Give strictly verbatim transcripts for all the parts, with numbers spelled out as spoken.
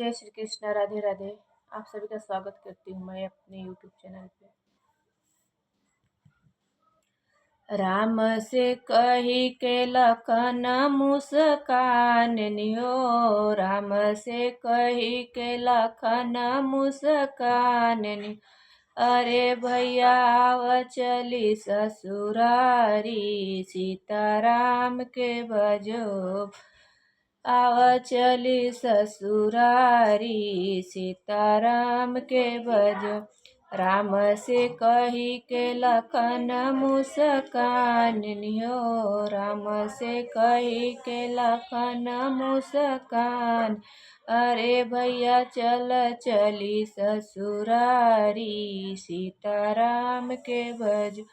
जय श्री कृष्णा, राधे राधे। आप सभी का स्वागत करती हूँ मैं अपने YouTube चैनल पे। राम से कही के लखन मुस्कान निहो, राम से कही के लखन मुस्कान निहो। अरे भैया आव चली ससुरारी, सीताराम के भजो। आव चली ससुरारी, सीताराम के भजो। राम से कही के लखन मुस्कान निहो, राम से कही के लखन मुस्कान। अरे भैया चल चली ससुरारी, सीताराम के भजो।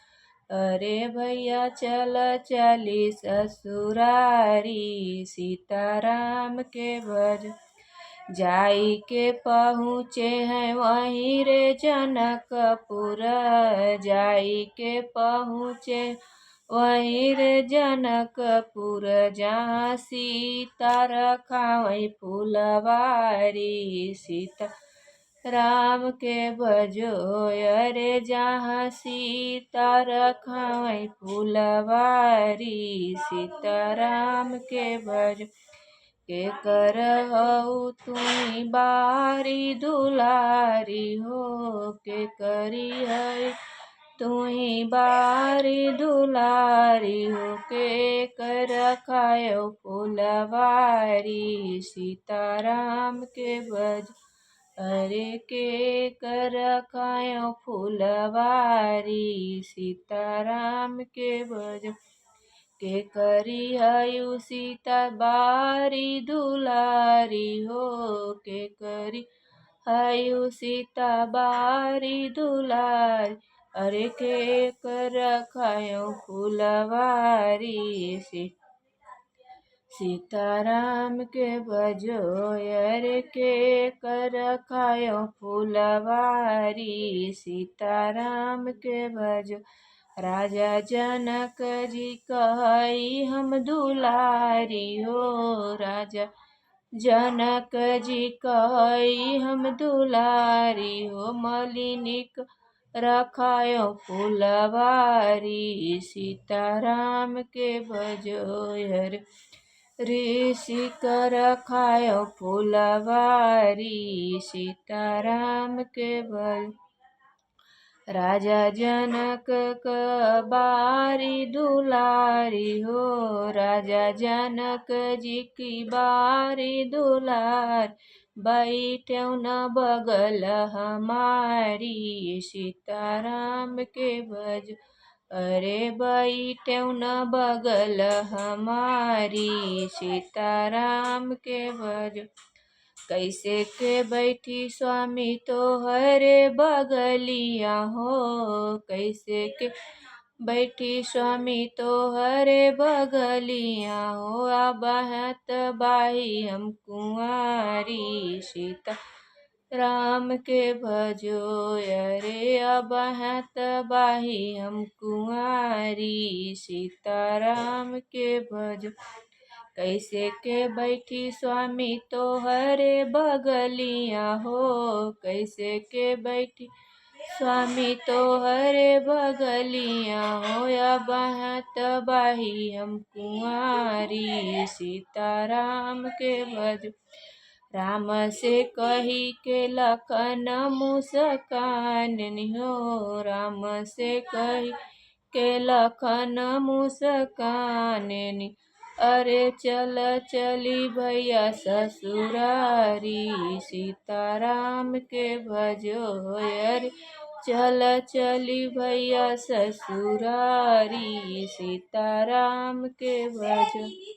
अरे भैया चल चली ससुरारी, सीताराम के भजो। जाई के पहुँचे हैं वहीं रे जनकपुर, जाई के पहुँचे वहीं रे जनकपुर, जहाँ सीता रखावई फुलवारी। सीता राम के भजो, अरे जहाँ सीता रखावई फुलवारी, सीताराम के भजो। के कर हऊ तुही बारी दुलारी हो, के करी है तुही बारी दुलारी हो, के कर खायो फुलवारी, सीताराम के भजो। अरे के कर खायो फुलवारी, सीताराम के भजो। के करी हयू सीता बारी दुलारी हो, के करी हयू सीता बारी दुलारी। अरे के कर खायो फुलवारी, सी-, सीताराम के भजो। अरे के कर खायो फुलवारी, सीताराम के भजो। राजा जनक जी कहई हम दुलारी हो, राजा जनक जी कहई हम दुलारी हो। मलिनी के रखायो फुलवारी, सीताराम के भजो। अरे ऋषि के रखायो फुलवारी, सीताराम के भजो। राजा जनक के बारी दुलारी हो, राजा जनक जी की बारी दुलारी। बैठेउ न बगल हमारी, सीताराम के भजो। अरे बैठेउ न बगल हमारी, सीताराम के भजो। कैसे के बैठी स्वामी तोहरे बगलिया हो, कैसे के बैठी स्वामी तोहरे बगलिया हो। अब हत बाही हम कुंवारी, सीता राम के भजो। अरे अब हत बाही हम कुंवारी, सीताराम के भजो। कैसे के बैठी स्वामी तोहरे बगलिया हो, कैसे के बैठी स्वामी तोहरे बगलिया हो। अब हत बाही हम कुंवारी, सीताराम के भजो। राम से कही के लखन मुस्कान निहो, राम से कही के लखन मुस्कान निहो। अरे चल चली भैया ससुरारी, सीताराम के भजो। अरे चल चली भैया ससुरारी, सीताराम के भजो।